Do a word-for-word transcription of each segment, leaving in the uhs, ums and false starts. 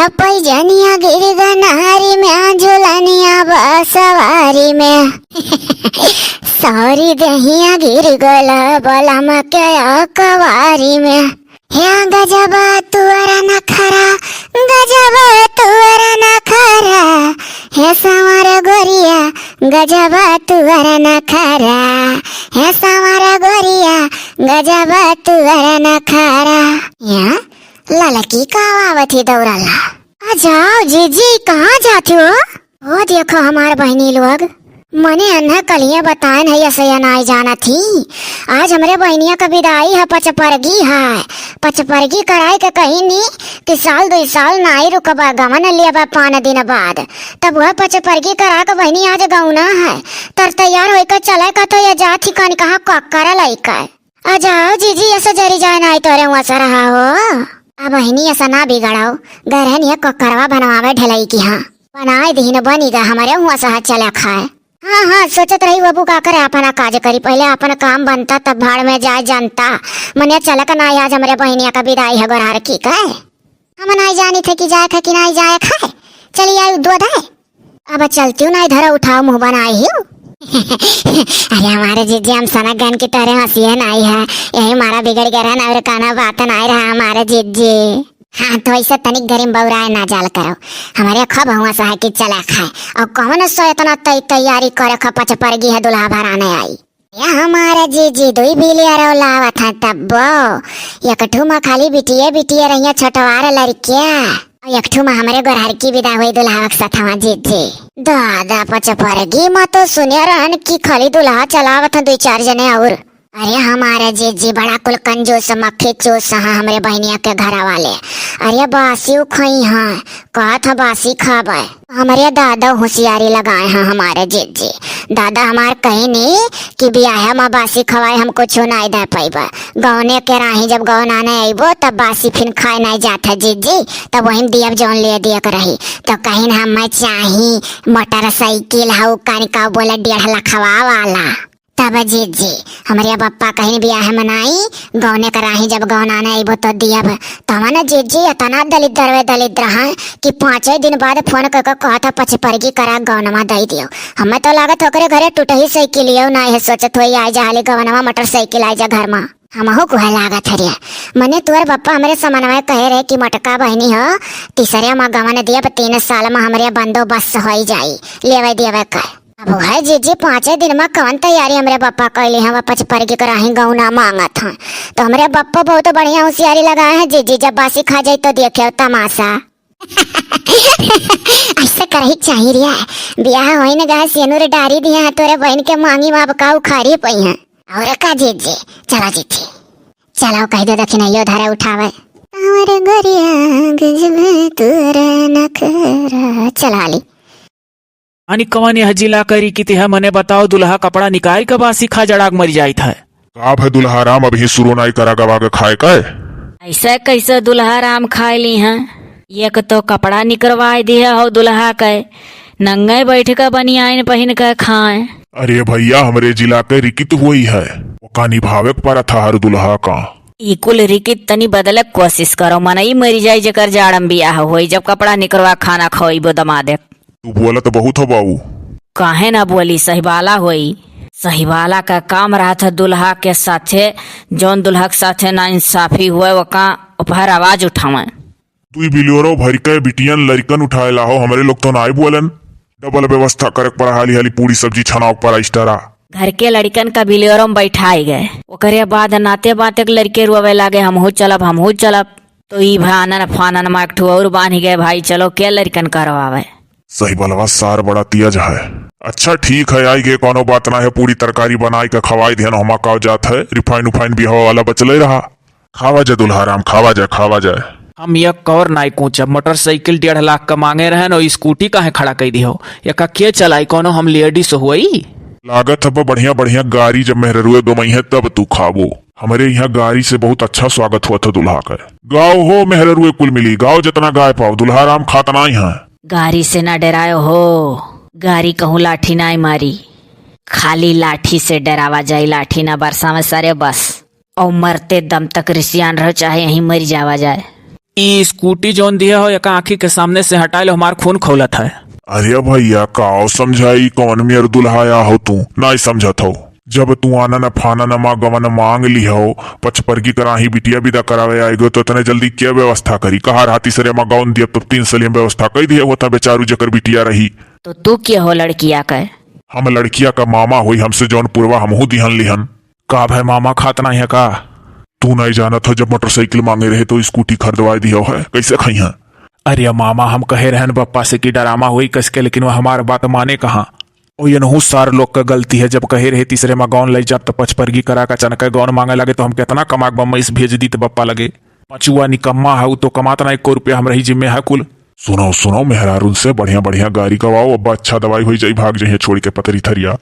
पैजनिया गिर गनारी में, झुलनिया बसवारी में। सौरी देहिया गिर गल बलम के अकवारी में। हे गजबा तुअरा नखरा, गजबा तुअरा नखरा, हे संवर गोरिया, गजबा तुअरा नखरा, हे संवर गोरिया, गजबा तुअरा नखरा। या ललकी का आवत ही दौड़ला। आ जाओ जीजी, कहाँ जात हो? ओ देखो हमार बहिनी लोग, मने अन्हा कलिया बताएन है, ऐसे या नाई जानत ही। आज हमरे बहिनिया का विदाई है, पचपरगी है। पचपरगी कराए के कहिनी कि साल दुई साल नाई रुकबा, गवन लेबा पान दिन बाद। तब वह पचपरगी करा के बहिनी आज गौना है। तर तैयार होइके चले का तो ये जात ही कन कहाँ कक्कर लइके। आ जाओ जीजी, ऐसे जरी जाए नाई तोरे हुआ से रहा हो। अब बहिनी ऐसा ना बिगड़ाओ, गरहन ये कक्करवा बनवावे ढलई की हाँ। बनाए दीन बनी गा हमरे हुआ सहा चला खाए। हाँ, हाँ, सोचत रही बबू का करे, अपना काज करी, पहले अपन काम बनता तब भाड़ में जाए जनता। मने चलक ना आज हमरे बहिनिया का विदाई है गोरहर की कहे। हम नाई जानी थे कि जाए थे कि नाई जाए खाए। चली आई दूध है। अब चलती हूँ ना इधर उठाओ मुँह बनाए ही। अरे हमारे जीजी हम सनक गन की तरह हंसी है नाई है। यही मारा बिगड़ गया रहा ना और काना बात नाई रहा हमारे जीजी। हाँ, तो ऐसे तनिक गरीब बौराए ना जाल करो। हमारे खूब हुआ सा है कि चला खाए। और कौन सो इतना तै-, तैयारी करे खपच पर गई है दुल्हा भराने आई। या हमारा जीजी दुई बिलिया रो लावत है तब्बो। एक ठू मा खाली बिटिये, बिटिये रहिया छोटवार लड़किया। और एक ठू मा हमरे गोरहर की विदा हुई दुल्हा के साथ हमार जीजी। दादा पच पर गई मा तो सुने रहन कि खाली दुल्हा चलावत है दुई चार जने और। अरे हमारे जीजी बड़ा कुल कंजूस मक्खी चूस हैं हमरे बहिनिया के घर वाले। अरे बासी उ खई हैं, कहत हैं बासी खाबे। हमरे दादा होशियारी लगाए हैं हमारे जीजी। दादा हमार कहीं नहीं कि बियाह में बासी खवाए हम कुछ नहीं दे पाइबे। गौने के राही जब गौन आने अइबो तब बासी फिन खाए नहीं जात है जीजी, तब वहीं दियब जौन ले दिए के रही। तो कहीं हम चाही मोटरसाइकिल हऊ कान का बोले डेढ़ लखवा वाला। तब जीजी, हमरे बप्पा कहीं बियाह मनाई, गौने कराही जब गौन आने अइबो तो दियब। तवन जीजी इतना दलिद्र वे दलिद्र हैं कि पाँचे दिन बाद फोन करके कहत है पचपरगी करा गौनमा दई दियो। हमें तो लागत ओकरे घरे टूटही साइकिलियो ना है, सोचत होई आई जा हाली गौनमा मोटरसाइकिल आई जा घर मा। हमहू कुहे लागत हरिया। मने तोर बप्पा हमरे समनवा कहे रहे कि मोटका बहिनी हो, तीसरे मा गवन दियब, तीन साल मा हमरे बंदोबस्त होई जाई, लेवे देवे का। अब है जीजी, पाँचे दिन मा कवन तैयारी हमरे बप्पा कइले हैं, पचपरगी कराही गौना मांगत हैं। तो हमरे बप्पा बहुत बढ़िया होशियारी लगाए हैं जीजी, जब बासी खा जाई तो देखे तमाशा। ऐसा करही चाहिए रिया, बियाह होइन गा सेनुर डारी दिया है तोरे बहन के मांगी मा अब का उखाड़ी पई हैं। और का जीजी, चला जीजी, चलाओ कह दे दखिनैयो धरे उठावे। हमरे गोरिया गजब तोरे नखरा, चला ली। अनि कवन यह जिला करी कि तिहा मने बताओ, दुल्हा कपड़ा निकाल के बासी खा जड़ाक मरी जाइत है। का भे दुल्हा राम, अबहीं शुरू नाई करा गवा के खाए का? ऐसे कैसे दुल्हा राम खाए ली हैं? एक तो कपड़ा निकरवाए दिहे हो दुल्हा के, नंगे बैठ के बनियाइन पहिन के खाए। अरे भैया, हमरे जिला के रिकित हुई है, ओका निभावे के परत है हर दुल्हा का। ई कुल रिकित तनी बदले के कोशिश करो, मनई मरी जाई जेकर जाड़म बियाह होई, जब कपड़ा निकरवा खाना खवइबो दमादे। तू बोलत बहुत हो बाऊ। काहे ना बोली, सहिबाला होई। सहिबाला का काम रहत है दुल्हा के साथे, जौन दुल्हा के साथे नाइंसाफी हुए, ओका ओपहर आवाज उठावे। दुई बिलियोरो भर के बिटियन लड़िकन उठाए लाहो, हमरे लोग तो नाई बोलन। डबल व्यवस्था करे के पड़ा, हाली हाली पूरी सब्जी छनाव के पड़ा इस्टारा। घर के लड़िकन का बिलियोरो में बैठाई गए, ओकरे बाद नाते बाते के लड़िके रोवे लागे, "हमहू चलब, हमहू चलब।" तो ई भानन फानन मा एक ठो और बांध गए, "भाई चलो, के लड़िकन करवावे?" सहिबलवा सार बड़ा तेज है। अच्छा ठीक है, आई गे, कौनो बात ना है, पूरी तरकारी बनाई के खवाई देन, हमा काव जात है, रिफाइन उफाइन बिहवा वाला बचले रहा। खावा जा दुल्हा राम, खावा जा, खावा जा। हम यक और नाई कूचब, मोटरसाइकिल डेढ़ लाख का मांगे रहन और स्कूटी काहे खड़ा कई दिहो? यका के चलाई, कौनो हम लेडीज होई? लागत है बा बढ़िया बढ़िया गाड़ी जब मेहररुए गमई है तब तू खाबो। हमरे यहाँ गाड़ी से बहुत अच्छा स्वागत हुआ था दुल्हा का। गाओ हो मेहररुए कुल मिली, गाओ जितना गाय पाओ, दुल्हा राम खात नाई है। गाड़ी से ना डरायो हो, गाड़ी कहूँ लाठी नाई मारी, खाली लाठी से डरावा जाई, लाठी ना बरसावे सरे बस। और मरते दम तक रिसियान रहो, चाहे यहीं मर जावा जाए। ई स्कूटी जौन दिहे हो, एका आँखी के सामने से हटाए लो, हमार खून खौलत है। अरे भैया, काव समझाई, कौन मेर दुल्हा आया हो तू, नाई समझत हो। जब तू आनन फानन मा गवन मांग लिहो, पचपरगी कराही बिटिया विदा करावे आएगो, तो इतने जल्दी के व्यवस्था करी? कहा रहती सरे मा गवन दिया, तब तीन सलियम व्यवस्था कई दिया होता, बेचारू जेकर बिटिया रही। तो तू के हो लड़किया के? हम लड़किया का मामा होई, हमसे जौन पुरवा हमहू दिहन लिहन। का भाई मामा खात नाही है का? तू नहीं जानत हो, जब मोटरसाइकिल मांगे रहे तो स्कूटी खरीदवाए दियो है, कैसे खाई हैं? अरे मामा, हम कहे रहन बप्पा से कि डरामा होई कस के, लेकिन वह हमार बात माने कहाँ। ओ, ये नहू सार लोग का गलती है, जब कहे रहे तीसरे मा गौन लई जाब तो पचपरगी करा का अचानक गौन मांगे लगे तो हम कितना कमा के बम्मा इस भेज दी तो बप्पा लगे। पचुआ निकम्मा है, उ तो कमात ना एको रुपया, हम रही जिम्मे है कुल। सुनो, सुनो, मेहरारून से बढ़िया, बढ़िया गारी गवाओ, अब्बा अच्छा दवाई होई जाई, भाग जइहे छोड़ के पतरी थरिया।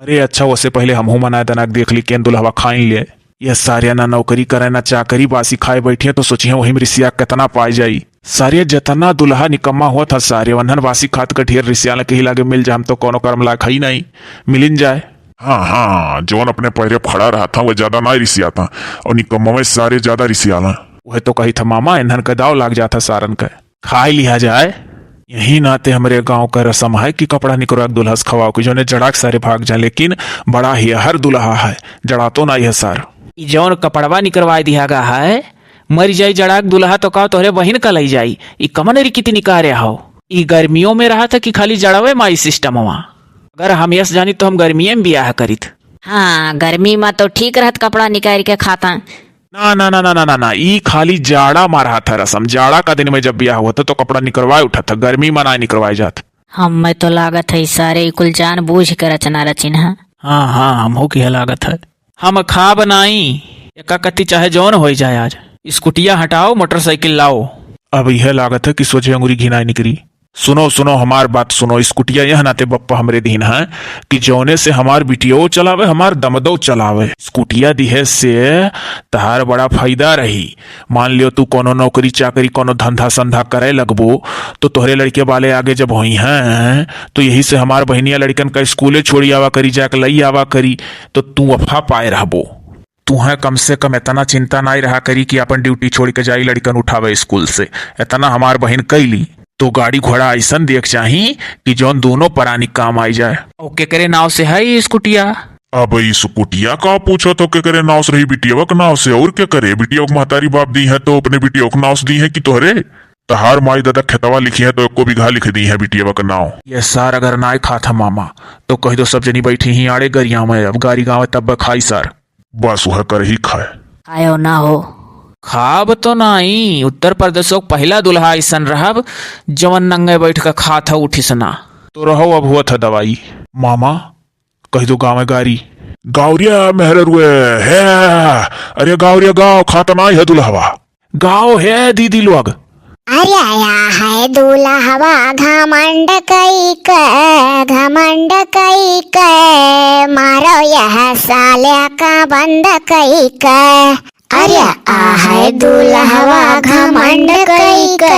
अरे अच्छा, ओसे पहिले हमहू मनाए दनाक देख ली, केन दुल्हवा खाइन ले। ये सारे ना नौकरी करे ना चाकरी, बासी खाए बैठिए तो सोचिए वही में रिसिया कितना पाए जाई। सारे जितना दुल्हा निकम्मा हुआ था, सारे वन्हन बासी खात के ढेर रिसियाल के ही लागे मिल जाए, हम तो कोनो कर्म लायक ही नहीं, मिलिन जाए। हाँ, हाँ, जौन अपने पैरे पे खड़ा रहा था, वह ज्यादा ना रिसिया था, और निकम्मा में सारे ज्यादा रिसियाला। वह तो कही था मामा, इन्हन का दाव लाग जाता सारन का। खाए लिहा जाए। यही नाते हमरे गांव का रसम है कि कपड़ा निकरवा के दुल्हा से खवाओ कि जौने जड़ा के सारे भाग जाए, लेकिन बड़ा ही हर दुल्हा है, जड़ा तो ना यह सार। ई जौन कपड़वा निकरवाए दिहा गा है, मर जाई जड़ा के दुल्हा तो का तोहरे बहिन का लई जाई? ई कमन रिकित निकारे हो? ई गर्मियों में रहा था कि खाली जड़वे माई सिस्टमवा? अगर हम यस जानी तो हम गर्मिये में बियाह करित। हाँ, गर्मी में तो ठीक रहत कपड़ा निकाल के खाता। ना, ना, ना, ई खाली जाड़ा मा रहा था रसम। जाड़ा का दिन में जब बियाह हुआ था तो कपड़ा निकरवाए उठा था, गर्मी मा ना निकरवाए जात। हमें तो लागत है ई सारे ई कुल जान बूझ के रचना रचिन है। हाँ, हाँ, हमहू के लागत है। हम खाब नाई, एका कत्ती चाहे जौन होई जाए आज। स्कूटिया हटाओ, मोटरसाइकिल लाओ। अब यह लागत है कि सोझे अंगुरी घिनाए निकरी। सुनो, सुनो, हमार बात सुनो, स्कूटिया यह नाते बप्पा हमरे दीन है कि जौने से हमार बिटियो चलावे, हमार दमदो चलावे। स्कूटिया दिहे से तहार बड़ा फायदा रही। मान लियो तू कोनो नौकरी चाकरी, कोनो धंधा संधा करे लगबो, तो तोहरे लड़के वाले आगे जब होई हैं, तो यही से हमार बहिनिया लड़कन का स्कूले छोड़ी आवा करी, जाके लई आवा करी, तो तू अफा पाए रहबो। तुहें कम से कम इतना चिंता नाई रहा करी कि अपन ड्यूटी छोड़ के जाई लड़कन उठावे स्कूल से। इतना हमार बहिन कैली, तो गाड़ी घोड़ा ऐसन देख चाही कि जौन दोनों परानी काम आई जाए। और केकरे नाव से है ई स्कूटिया? अब ई स्कूटिया का पूछो तो केकरे नाव से रही? बिटियवा के नाव से। और केकरे? बिटियवा के महतारी बाप दी है तो अपने बिटियवा के नाव से दी है कि तोहरे? तहार माई दादा खेतवा लिखी है तो एको बीघा लिख दी है बिटियवा के नाव। ये सार अगर नाय खात है मामा, तो कह दो सब जनी बैठी ही आड़े गरिया में, अब गारी गावे तब खाई सार। बस वह कर ही खाए। खायो ना हो। खाब तो नाई, उत्तर प्रदेशो के पहिला दुल्हा ऐसन रहब, जवन नंगे बैठ के खात ह उठिस ना। तो रहो, अब हुआ था दवाई। मामा, कह दो गाँव गारी। गावरिया मेहररुए, हे, अरे गावरिया गाव, खात नाई है दुल्हवा। गाव हे दीदी लोग। अरे आया है दुल्हवा घमंड कई के, घमंड कई के, मारो यह साल्या का बंद कई के। अरे आ है दुल्हवा घमंड कई के,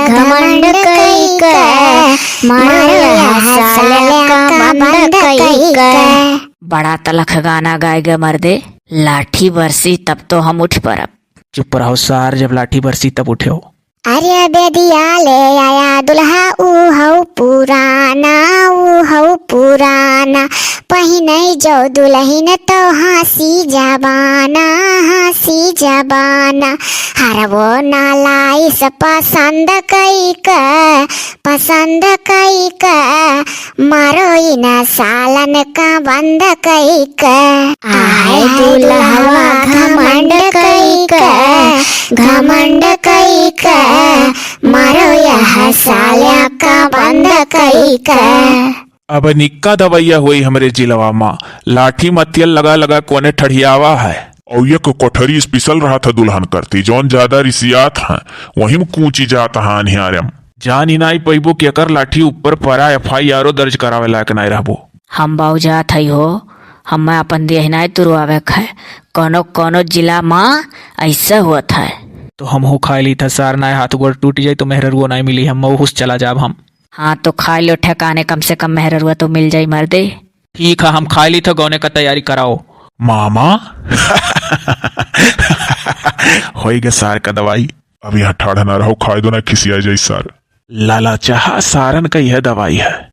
घमंड कई के, मारो यह साल्या का बंद कई के। बड़ा तलख गाना गाए गे मर्दे, लाठी बरसी तब तो हम उठ परब। चुप रहो सार, जब लाठी बरसी तब उठे हो। अरे बेदिया ले आया दुल्हा ऊ हऊ पुराना, ऊ हऊ पुराना, पहिने जो दुल्हन तो हंसी जबाना, हंसी जबाना, हरवो ना लाइस पसंद कई के, पसंद कई के, मारो इन सालन का बंद कई के। आए दुल्हवा घमंड कई के, घमंड कई के, मारो यह साल्या का बंद कई के। अब निक्का दवैया होई हमरे जिलवा मा, लाठी म तेल लगा लगा कोने ठठियावा है। और ये को कोठरी स्पेशल रहा था दुल्हन करती, जौन ज्यादा रिसियात हैं, वही में कूची जात हैं अन्हियारे में। जान ही नाई पैबो कि एकर लाठी ऊपर परा, एफ आई आरो दर्ज करावे लायक नाई रहबो। हम बाऊ जात हई हो, हमें अपन देह नाई तुरवावे के है। कोनो कोनो जिला मा ऐसा होत है। तो हमहू खाए ली था सार, नाई हाथ गोड़ टूट जाई तो मेहररुओ नाई मिली, हम मऊहुस चला जाब हम। हाँ तो खाए लो ठेकाने, कम से कम मेहररुआ तो मिल जाई मर्दे। ठीक है, हम खाए ली था, गौने का तैयारी कराओ। मामा होई गे सार का दवाई। अब यहाँ ठाढ़ ना रहो, खाए दो ना खिसिया जाई सार। लाला चाहा, सारन का यह दवाई है।